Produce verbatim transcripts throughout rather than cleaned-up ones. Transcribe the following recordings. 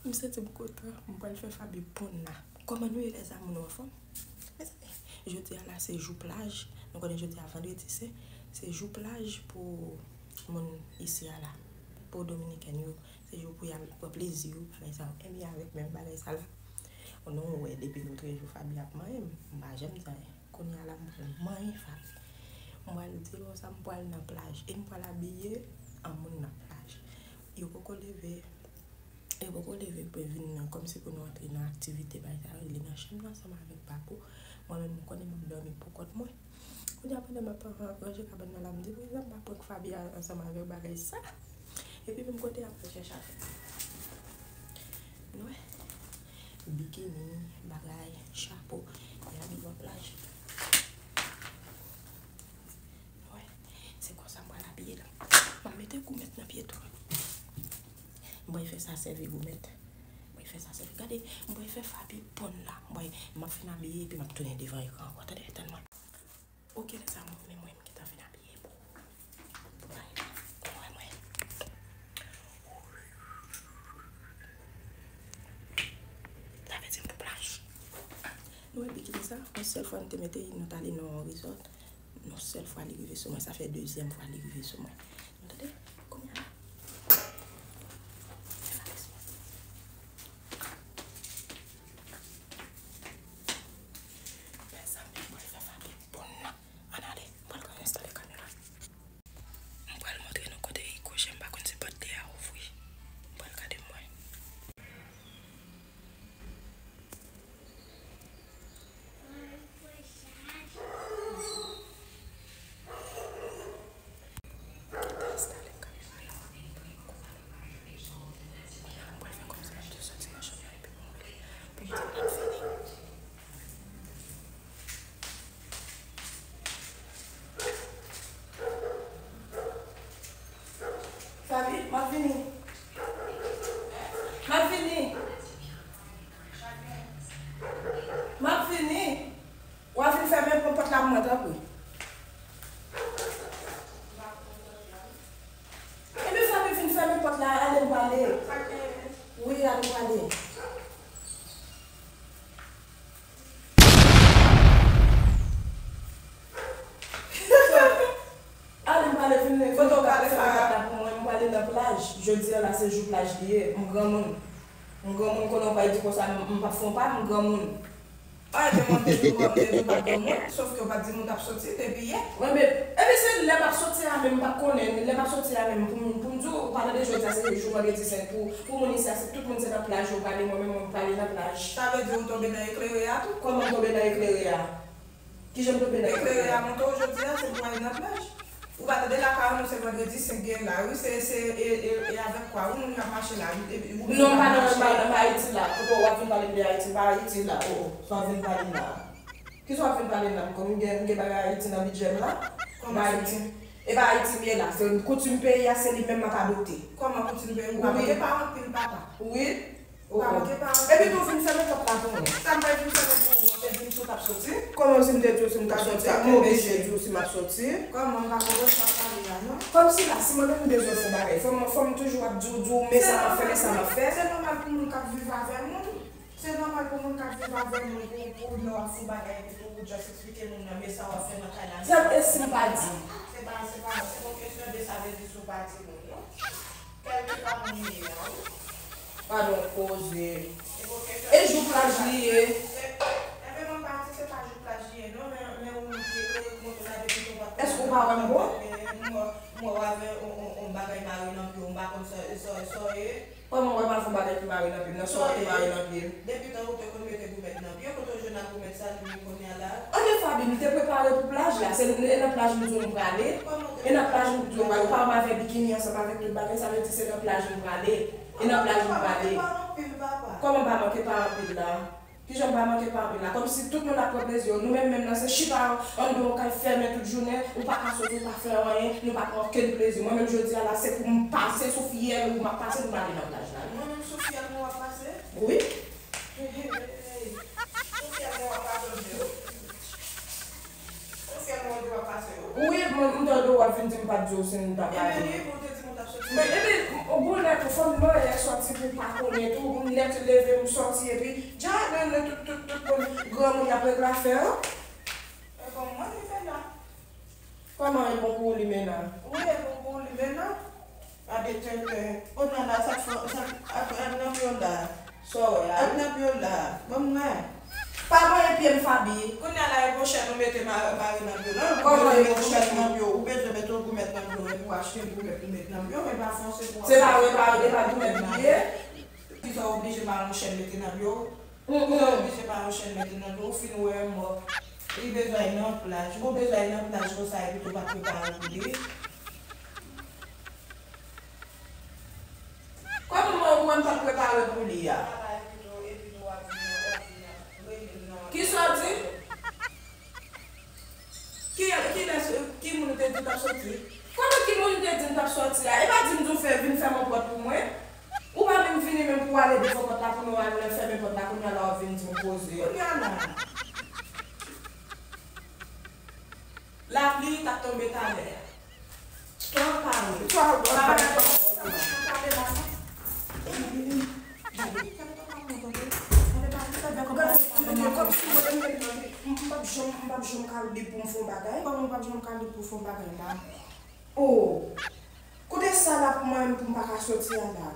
M santi m kontan, m pral fè Faby ponn la. Kòman nou ye, lèzami, nou anfòm? Mezanmi, jodi a la se jou plaj. Nou konnen jodi a vandredi sen, se jou plaj pou moun isi a la. Pou Dominikèn yo, se jou pou y al pran plezi yo, bagay sa yo. Ebyen, avèk menm bagay sa la, nou wè depi nou treze jou Faby ap manyen m, m pa janm di anyen. Kounye a la, m pral manyen Faby. M pral di l konsa, m pral nan plaj. E m pral abiye an moun nan plaj. Yo poko leve, yo poko leve pou vin nan, kòmsi pou nou antre nan aktivite, bagay sa yo, li nan chanm nan ansanm avèk Paco. Mwen menm, m konnen m ap dòmi pou kont mwen. Kounye a, pandan m ap ranje kabann nan la, m di, "Poukisa m pa prank Faby a ansanm avèk bagay sa?" Epi menm kote y ap al chèche avè m. Nou wè? Bikini, bagay, chapo, y abiye an plaj. Nou wè? Se konsa m pral abiye la. M ap mete goumèt nan pye tou. M pral fè sa sèvi goumèt. M pral fè sa sèvi. Gade, m pral fè Faby ponn la. M pral, m ap fin abiye epi m ap tounen devan ekran ankò. Tande, tann mwen. Ok, lèzami, men mwen, m gentan fin abiye pou, pou bagay la. Mwen, mwen. Sa vle di m pou plaj. Nou wè bikini sa? Yon sèl fwa m te mete, nou t ale nan yon resort. Yon sèl fwa li rive sou mwen. Sa fè dezyèm fwa li rive sou mwen. Nou tande? Kounye a la. Mezanmi, m pral fè Faby ponn nan. Ann ale, m pral gade, enstale kamera. M pral montre nou kote li kouche, m pa konn si pòt li a ouvri. M pral gade m wè. Enstale kamera la. Kounye a la, m pral fè kòmsi m ap soti nan chanm nan epi m ouvri l pou m di l ap vini. Faby, m ap vini. M ap vini. M ap vini. W a vin fèmen pòt la pou mwen, tanpri. Ebyen, Faby, vin fèmen pòt la, ale m prale. Wi, ale m prale. Ale m prale, vin, vin fèmen pòt la pou mwen, m prale nan plaj. Jodi a la, se jou plaj li ye. M granmoun. M granmoun, konnen w pa di konsa, m, m p ap fè yon pa, m granmoun. Ay, te mande nou, mande nou pa granmoun, sòf ke w pa t di nou t ap soti depi yè. Wi, men, epi se lè m ap soti a menm, m pa t konnen, lè m ap soti a menm, pou m, pou m di w, ou pa tande jodi a se jou vandredi sen, pou, pou moun isi a, se tout moun se nan plaj yo prale, mwen menm, mwen prale nan plaj. Sa vle di ou tonbe nan eklere a tou? Kòman m tonbe nan eklere a? Kijan m tonbe nan eklere a? Eklere a monte w jodi a, se pou w ale nan plaj. Ou pa tande lakay nou se vandredi sen gen la, wi, se, se, e, e, e avèk kwa, wi, moun yo ap mache la, wi, e, e, ou menm. Non, m pa nan, m pa, m pa Ayiti la. Poko w ap vin pale m de Ayiti, m pa Ayiti la, o, o, sa w ap vin pale la. Kisa w ap vin pale la? M konn, m gen, m gen bagay Ayiti nan bidjè m la. Kòman sa? M pa Ayiti. E pa Ayiti m ye la. Se koutim peyi a, se li menm m ap adopte. Kòman koutim peyi? Ou pa manke pa anpil, papa. Wi. Ou pa manke pa anpil. Epi tou, vin fèmen pòt la pou mwen. Sa m pral vin fèmen pou ou? Ou te di m si w t ap soti? Kòman si m te di w si m t ap soti? M oblije di w si m ap soti. Kòman m pa konprann sa w pale a, non? Kòmsi la, si mwen menm m bezwen fè yon bagay, fò m, fò m toujou ap di w, di w, men sa m ap fè, men sa m ap fè. Se nòmal pou moun k ap viv avè moun. Se nòmal pou moun k ap viv avè moun, pou, pou lè w ap fè yon bagay, epi pou ou just eksplike moun nan, men sa w ap fè nan kay la. Sa, e si m pa di? Se pa, se pa, se pa yon kesyon de sa vle di si w pa di moun, non. Kèlkeswa moun li ye a, wi. Padon, koze. E jou plaj li ye. Enben, mwen pa di se pa jou plaj li ye, non, men, men ou ki te montre la depi tou. Èske w pa wè m bon? M wè, m wè w avè on, on, on bagay mare nan pye w, m pa konn sa, sa, sa w ye. Kòman w wè m avè on bagay ki mare nan pye m nan? Sa w wè ki mare nan pye m? Depi tan ou te konn mete goumèt nan pye w, kote w jwenn ak goumèt sa li menm kounye a la? Anben, Faby, m te prepare pou plaj la. Se, e nan plaj m di w m prale. E nan plaj m di w m prale. Ou pa wè m avè bikini ansanm avèk tout bagay, sa vle di se nan plaj m prale. E nan plaj m prale. Kòman m pa manke pa anpil la? Kijan m pa manke pa anpil la? Kòmsi tout moun ap pran plezi yo. Nou menm menm nan se chita anndan yon kay fèmen tout jounen, ou pa ka soti, ou pa fè anyen, nou pa pran okenn plezi. Mwen menm jodi a la, se pou m pase sou fyèl ou m ap pase pou m ale nan plaj la. Mwen menm sou fyèl mwen w ap pase? Wi. Sou fyèl mwen w ap pase, w di yo. Sou fyèl mwen w di w ap pase yo. Wi, mwen, m tande w ap vin di m pa t di w si m t ap ale. Ebyen, wi, pou w te di m ou t ap soti. Men, ebyen, ou konnen tou, fò m manyen sòti. M pa konnen tou, m nèt leve, m sòti, epi dja, nan, nan, tout, tout, tout moun, granmoun y ap regle afè yo. E bon, mwen, li te la. Kòman e bon pou ou, Limena? Wi, e bon pou ou, Limena. A de tenten. Kounye a la, sa k fè, sa k, ak, ak nan pye w la. Sa w wè a? Ak nan pye w la. Ban m wè. Pa manyen pye m, Faby. Kounye a la, e bon chèn ou mete ma-, mare nan pye w. Non, ou bezwen mete chèn nan pye w. Ou bezwen mete yon goumèt nan pye w, epi w achte goumèt pou met nan pye w, men pa fòse pou w. Se pa, e pa, e pa goumèt li ye. Kisa w oblije mare yon chèn mete nan pye w? Ou oblije pa yon chèn mete nan do, ou fin wè mò. Li bezwen al nan plaj. Ou bezwen al nan plaj konsa epi tou pa prepare pou li. Kòman mwen ou wè m pa prepare pou li a? Kisa w di? Ki, kilès, ki moun ou te di w t ap soti? Kòman ki moun ou te di m t ap soti a? E pa di m di w fè, vin fèmen pòt pou mwen? Ou pa menm vini menm pou w ale devan pòt la pou nou al fèmen pòt la, kounye a la w ap vin di m koze. Kounye a la. Lapli t ap tonbe talè a. Twa pawòl. Twa pawòl. Gade, gade, gade, kòmsi mwen menm, m p ap janm, m p ap janm ka lib pou m fè yon bagay. Kòman w p ap janm ka lib pou w fè yon bagay la? Oh! Kote sa la pou mwen menm pou m pa ka soti a la?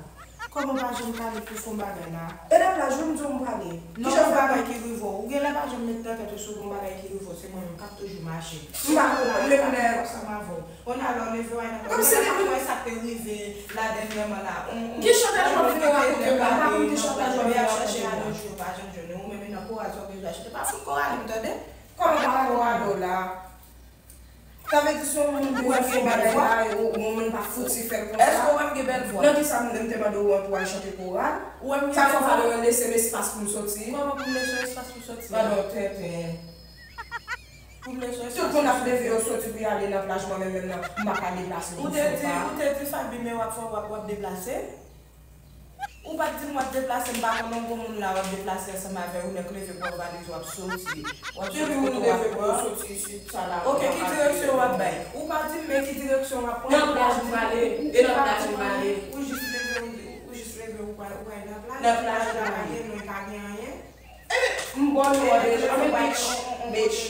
Kòman w pa janm ka lib pou w fè yon bagay la? E nan plaj wi m di w m prale. Non, yon bagay ki rive w. Ou genlè pa janm met nan tèt ou si w gen yon bagay ki rive w, se mwen menm k ap toujou mache. M pa konprann menm lè. Ansanm avè w. Kounye a la w leve w al nan kòm si li vin wè sa k te rive la dènyèman la. Ki chantaj w ap vin rakonte m la? Pa konn ki chantaj w ap vin rakonte m la. Ou menm nan koral sa w bezwen achte. Pa fout koral m tande. Kòman pa koral ou la? Sa vle di si yon moun bezwen fè yon bagay la, ou, ou menm pa fouti fè l konsa. Èske w wè m gen bèl vwa? Nan kisa m, m te mande w an pou w al chante koral? Ou wè m gen bèl vwa? Sa fè w pale w lese m espas pou m soti? Kòman pou m lese w espas pou w soti? Gadon tenten. Pou m lese w espas pou m soti? Tout moun ap leve yo soti pou y ale nan plaj, mwen menm menm nan, m pa ka deplase pou m fè pa. Ou te di, ou te di Faby men w ap fè, w ap, w ap deplase? Ou pa t di m w ap deplase, m pa konnen w gon moun la w ap deplase ansanm avè l, ou nèk leve pran valiz w ap soti. W ap soti kote w ap pran. Depi moun leve pou yo soti isit, sa la. Ok, ki direksyon w ap bay? Ou pa di m men ki direksyon w ap pran. Nan plaj m prale, e nan plaj m prale. Ou jis leve, ou, ou jis leve, ou pral, ou pral nan plaj. Nan plaj m prale. Pa gen lwen, pa gen anyen. M ba w nimewo deja, men bitch, bitch.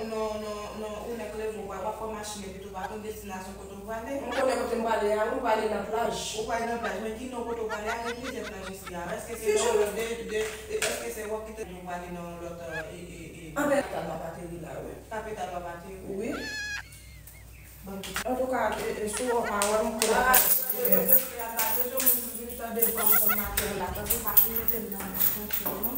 Non, non, non, ou nèk leve, w ap pran machin epi tou pa konn destinasyon kote w prale. M konnen kote m prale a, wi, m prale nan plaj. Ou prale nan plaj, men ki non kote w prale a, gen plizyè plaj isi a. Èske se nan yon lòt de, de, èske se wòk ki te di w prale nan yon lòt, e, e, e. Anben, kapital w ap ateri la, wi. Kapital w ap ateri. Wi. Antouka, e, e, si w pa wè m konnen. Ah, kote kle a, pa bezwen moun pou vin tande vwa m nan maten la. Tanpri pa vin mete m nan pwoblèm non.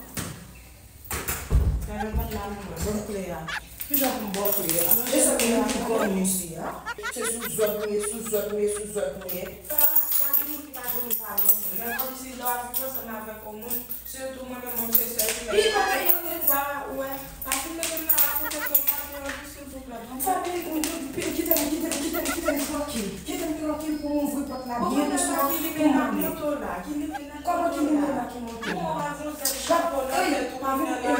Gade m pa t la non mwen. Ban m kle a. Kijan pou m ba w kle a? E sa ki menm ki granmoun isi a? Se sou zòd nou ye, sou zòd nou ye, sou zòd nou ye. Pa, pa gen moun ki pa di m pa granmoun. Men kòmsi lè w ap viv ansanm avèk yon moun, sitou mwen menm, mwen se sèl ki la. Li pa gen anyen pa wè. Pa fin mete m nan rakonte ke m pa gen anvi, silvouplè. Bon, sa vle, kite m, kite m, kite m, kite m trankil. Kite m trankil pou m ouvri pòt la byen dousman pou m ale. Kòman ki limena ki monte la? Kòman w ap vin, e,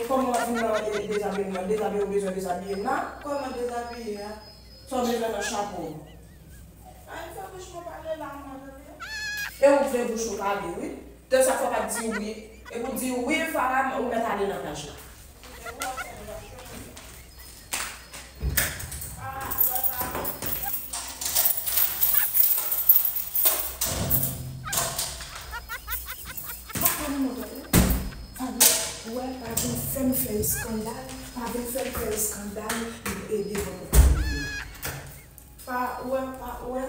kòman w ap vin nan, e, dezabiye m nan? Dezabiye, ou bezwen dezabiye m la? Kòman dezabiye a? Sa w bezwen nan chapo? Ay, fè bouch mwen pale la, mwen tande. E ou vle bouch ou pale, wi. Te sa fò pa di wi. E pou di wi, Farah, ou mèt ale nan plaj la. Pa pale mwen tande. Faby, wè, pa vin fè m fè eskandal, pa vin fè m fè eskandal, e devan pòt la. Pa, ou wè, pa, ou wè,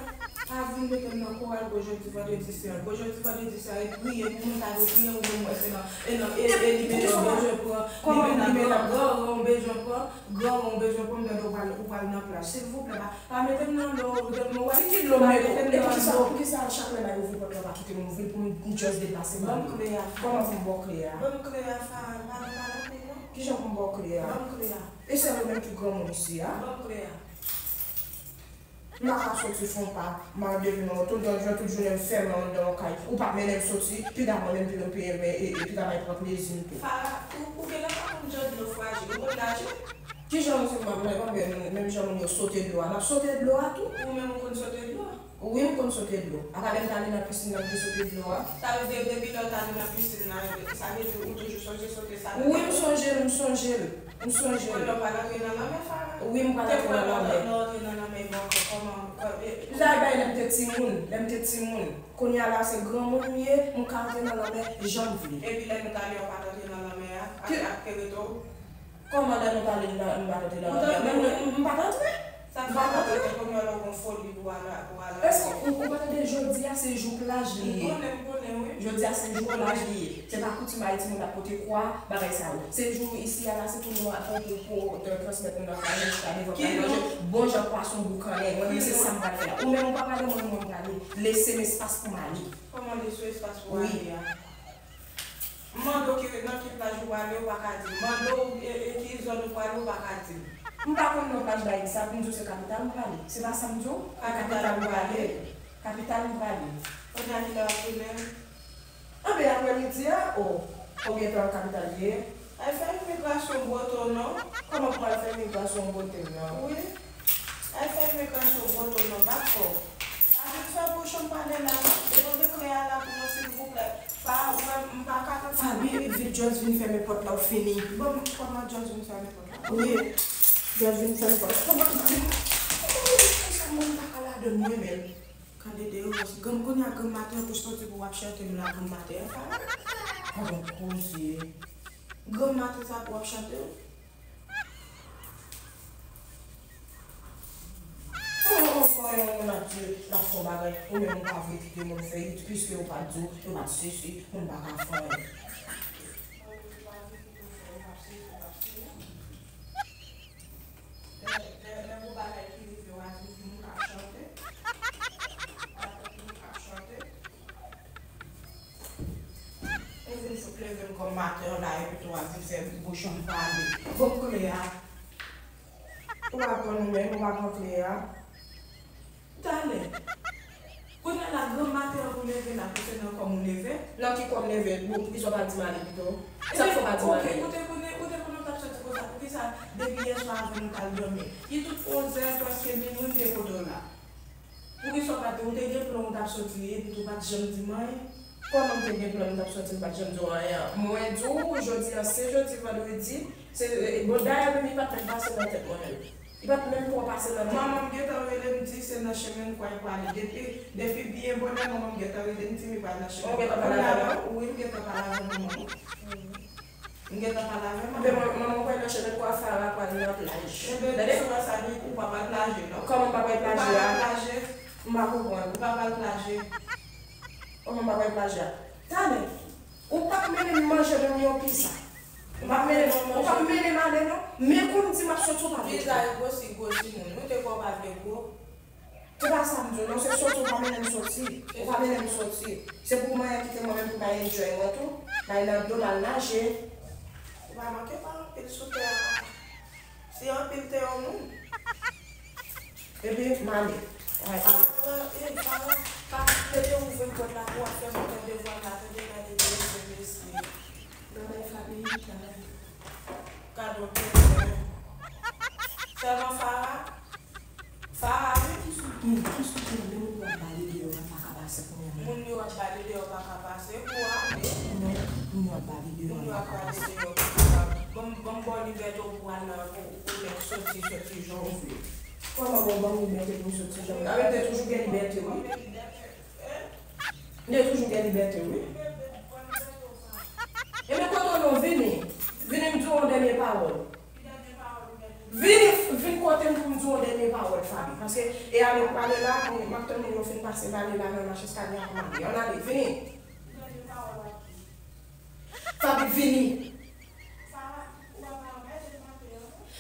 pa vin mete m nan koral gwo jodi vandredi sen an. Gwo jodi vandredi sen an, e priye pou moun sa yo priye, ou menm wè se nan, e nan, e, e li menm bezwen pran, li menm nan gran, gran ran bezwen pran, gran ran bezwen pran, m tande ou pral, ou pral nan plaj. Silvouplè, pa, pa mete m nan lo, ou tande m wè, pa mete m nan lo. Poukisa, poukisa chak lè m al ouvri pòt la, pa kite m ouvri l pou m, m just deplase m? Ban m kle a. Kòman pou m ba w kle a? Ban m kle a, Farah, pa nan, pa nan pil non. Kijan pou m ba w kle a? Ban m kle a. E sèl ou menm ki granmoun isi a? Ban m kle a. M pa ka soti fè yon pa, m al devin nan oto, tout jan, tout jounen m fèmen anndan yon kay. Ou pa mennen m soti, piga mwen menm, piga m peye, e, e piga m al pran plezi m tou. Farah, ou, ou genlè pa konn jan dlo frajil, ou konn naje? Kijan moun se m ap, menm jan moun yo sote dlo a, m ap sote dlo a tou? Ou menm ou konn sote dlo a? Wi, m konn sote dlo. Apa lè m t ale nan pisin nan, m te sote dlo a? Sa vle di depi lè w t ale nan pisin nan, sa vle di ou toujou sonje sote sa? Wi, m sonje l, m sonje l. M sonje l. Kounye a w pral antre nan lanmè, Farah? Wi, m pral antre nan lanmè. Lè w antre nan lanmè, bon, kòman, kò-, e, m sa bay lè m te timoun, lè m te timoun. Kounye a la, se granmoun m ye, m ka antre nan lanmè jan m vle. Epi lè nou t ale, w pa t antre nan lanmè a? Ak, ak Kereto? Kòman lè nou t ale nan, m pa t antre nan lanmè a? Menm lè m, m pa t antre. Sa fè w pa t antre? Kounye a la w gon foli pou al, pou al. Èske ou, ou pa tande jodi a se jou plaj li ye? M konnen, m konnen, wi. Jodi a se jou plaj li ye. Se pa koutim Ayiti moun ap pote kwa, bagay sa yo. Se jou isi a la, se pou nou a, pou, pou, pou transmèt nou nan famin jiska devan kay manje. Bon jan pwason boukannen. Mwen menm se sa m pral fè la. Ou menm ou pa prale, mwen menm mwen prale. Lese m espas pou m ale. Kòman lese w espas pou w ale a? M mande w ki, nan ki plaj ou prale, ou pa ka di m. Mande w, e, e, ki zòn ou prale, ou pa ka di m. M pa konn non plaj Dayiti, sa pou m di w se kapital m prale. Se pa sa m di w? Kapital m prale. Kapital m prale. Kounye a kilè w ap tounen? Anben aprèmidi a, o. Konbyen tan kapital ye? Ay fè imigrasyon bwote w non. Kòman pou al fè imigrasyon bwote m nan? Wi. Ay fè imigrasyon bwote w nan, bat kò w. Pa vin fè bouch ou m pale la non. Depoze kle a la pou mwen silvouplè. Pa, ou wè m pa ka tann. Faby, vin, just vin fèmen pòt la, ou fini. Bon, kòman just vin fèmen pòt la? Wi, just vin fèmen pòt la. Kòman, kòman, kòman m pa ka ladann mwen menm? Gade deyò, granm, kounye a granm maten pou soti pou w ap chante m la granm maten an, Faby. Pardon, koze. Granm maten sa pou w ap chante m. Fò yon, fò yon moun ap di l ap fè yon bagay, ou menm ou pa vle kite moun fè l, piske yo pa t di w, yo pa t sesi, moun pa ka fè anyen. Lè, lè, lè gon bagay ki rive w a di m ki m ka chante. Ki m ka chante. Ou vin fout leve m kòm maten an la epi tou w ap vin fè bouch ou m pale. Ban m kle a. Ou pa pran nou menm, ou pa pran kle a. Talè. Kounye a la, granm maten an pou leve la, pou se nan kò m ou leve? Nan ki kò m leve? Bon, poukisa w pa di m ale pito? Sa k fè w pa di m ale? Ou te konnen, ou te konnen w t ap soti konsa, poukisa depi yè swa avan nou t al dòmi? Li tout onzè, prèske minwi, m te kote w la. Poukisa w pa di, ou te gen plan w t ap soti, epi tou w pa t janm di m anyen? Kòman m te gen plan m t ap soti, m pa t janm di w anyen? Mwen di w, jodi a se jodi vandredi, se, e, bon, dayè menm li pa t menm pase nan tèt mwen menm. Li pa t menm pran pase nan tèt. Manman m gentan rele m di se nan chemen m kwè l prale. Depi, depi byen bonè, manman m gentan rele m di m li pral nan chemen. Ou gentan pale avè l? Wi, m gentan pale avè manman m. M gentan pale avè manman m. Manman m kwè nan chemen kwa Farah pral nan plaj. Tande? Ou pa pral plaje, non? Kòman m pa pral plaje a? Ou pa pral plaje. M pa konprann. Ou pa pral plaje. Kòman m pa pral plaje a? Tande! Ou p ap mennen m manje menm yon pizza. Ou p ap mennen, ou p ap mennen m ale non. Men kou m di m ap soti ou pa vle. Pizza yo gwo si gwo timoun. Ou te kwè w pa vle gwo. Se pa sa m di w non, se soti ou pa mennen m soti. Ou pa mennen m soti. Se pou mwen kite mwen menm pou m al enjoy mwen tou. M al nan dlo, m al naje. Ou pa manke pa anpil sou tè a. Si anpil te yon moun. Epi, m ale. Ay. Farah, e, Farah, pa plede ouvri pòt la pou w ap fè m fè devwa m la, tande, gade, gade, mesye. Babay Faby, babay. Gade yon tenten. Sèlman Farah, Farah, wi. Ki sou ki, ki sou ki, men moun yo ap bale deyò a, pa ka pase kounye a. Moun yo ap bale deyò pa ka pase, kou ale. Non, moun yo ap bale deyò a, pa ka pase. Moun yo ap bale deyò pa ka pase. Ban m, ban m ba w libète w pou al nan, pou, pou w mèt soti, soti jan w vle. Kòman ban w ban m libète pou m soti jan m vle? A, men m te toujou gen libète, wi. M te toujou gen libète, wi. Ebyen, kote w non, vini. Vini, m di w yon dènye pawòl. Vini, vin kote m pou m di w yon dènye pawòl, Faby. Paske, e ale, ale la, m ap tann moun yo fin pase, m ale la nan mach eskaliye a pou m ale. Ann ale, vini. Faby, vini.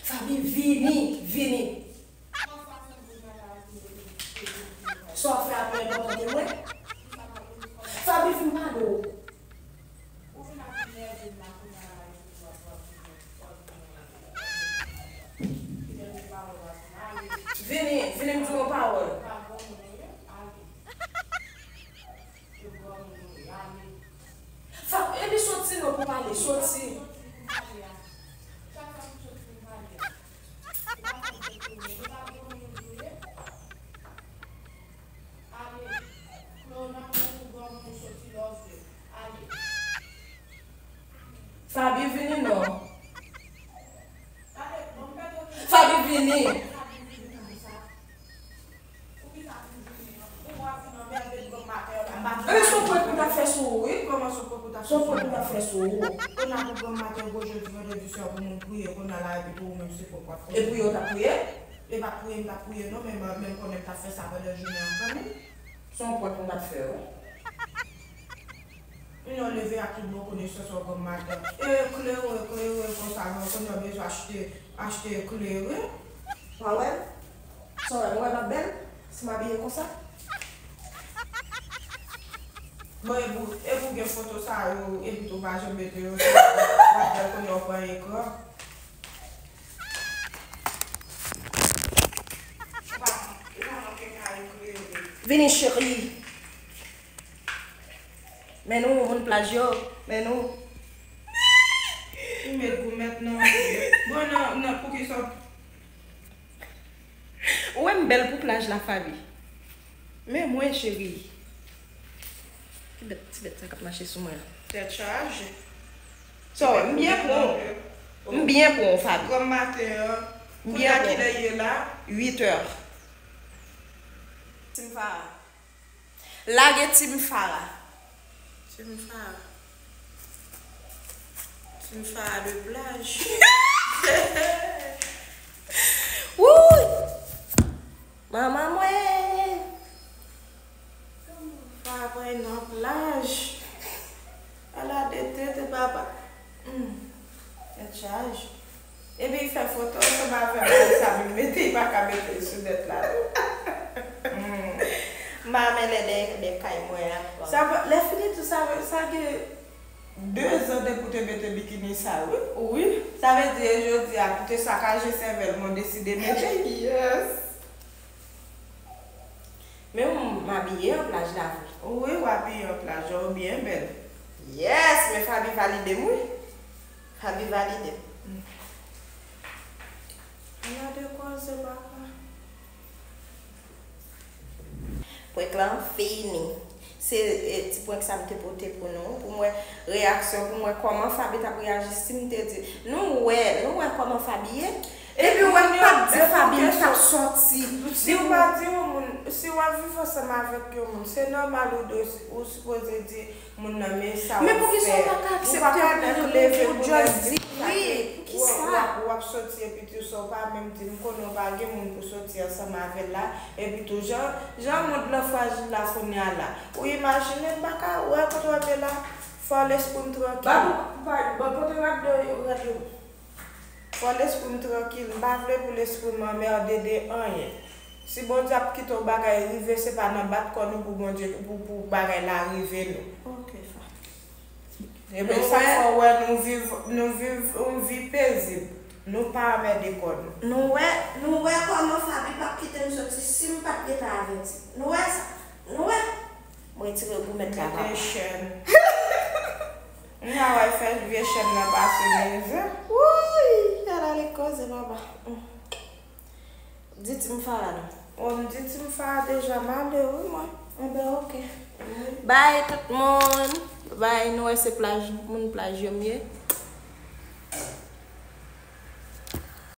Faby, vini, vini. Sa w ap fè a pi enpòtan ke mwen? Faby, vin pale w. Vini, vini m di w yon pawòl. Fa-, epi soti non pou pale, soti. Faby vini non. Faby vini. Ebyen, se yon prank pou ta fè sou ou, wi. Kòman se yon prank pou ta fè sou ou? Se yon prank pou ta fè sou ou. Kounye a pou granm maten, gwo jodi, vandredi swa pou moun priye, kounye a la, epi tou ou menm se prank w ap fè. Epi yo t ap priye? E pa priye, m t ap priye non, men, men m konnen m t ap fè sa pandan jounen an kanmenm. Se yon prank pou ta fè, wi. Moun yo leve ak tout bon konesans yo granm maten. E klere, klere konsa, non, kounye a bezwen achte, achte klere. Pa wè m? Sa w wè, m wè m ap bèl? Si m abiye konsa? Bon, e pou, e pou gen foto sa yo, epi tou pa janm mete yo sou, w ap bèl kounye a w pran ekran. Vini, cheri. Men nou, moun plaj yo, men nou. Ou met goumèt nan. Bon, nan, nan, poukisa? Ou wè m bèl pou plaj la, Faby. Men mwen, cheri. Ti bèt, ti bèt sa k ap mache sou mwen an. Tèt chaje. So, m byen pran w. M byen pran w, Faby. Granm maten an. M byen pran w. Kounye a kilè ye la? Uit è. Team Farah. Lage Team Farah. Team Farah. Team Farah de plaj. Wouy! Manman mwen! Farah pran nan plaj. Ala de tete papa. Hmm. Tèt chaje. Epi fè foto ansanm avè m, sa m mete, li pa ka mete l sou nèt la tou. Hmm. M pa renmen lè de, de kay mwen an. Sa va, lè fini tou sa, sa gen de zan depi w te mete bikini sa, wi. Wi. Sa vle di, e jodi a, pou te sakaje sèvèl mwen, deside mete. Yes. Men m abiye an plaj la vre. Wi, w abiye an plaj, ou byen bèl. Yes, men Faby valide m, wi. Faby valide m. Ala de koze, papa. Prank lan fini. Se, e, ti prank sa m te pote pou nou, pou m wè reyaksyon, pou m wè kòman Faby t ap reyaji si m te di. Nou wè, nou wè kòman Faby ye? Epi w wè m pa t di Faby m t ap sòti. Si w pa di yon moun, si w ap viv ansanm avèk yon moun, se nòmal ou dwe, ou sipoze di moun nan men sa w ap fè. Men poukisa w pa ka aksepte pou, pou just di wi? Poukisa? W ap, w ap sòti epi tou sa, w pa menm di m konnen w pa gen moun pou sòti ansanm avè l la. Epi tou, jan, jan mond lan frajil la kounye a la. Ou imajine m pa ka wè kote w ap ye la. Fò lespri m trankil. Ba, ba, ba, pote rad yo, rad yo. Fò lespri m trankil. M pa vle pou lespri m anmède de anyen. Si Bondye ap kite yon bagay rive, se pa nan bat kòn ou pou Bondye, pou, pou bagay la rive nou. Ok, fa. Ebyen, sa k fè w wè nou viv, nou viv yon vi pezib. Nou pa anmède kò nou. Nou wè, nou wè kòman Faby p ap kite m soti si m pa t gentan avèti. Nou wè sa? Nou wè? M retire goumèt la, papa. Mete chèn. M pa wè fè vye chèn nan pase mizè. Wouy! Gad ale koze, papa. Di Team Farah non. O, m di Team Farah deja, m ale wi mwen. Enben, oke. Wi. Bay tout moun. Bay, nou wè se plaj, moun plaj yo m ye.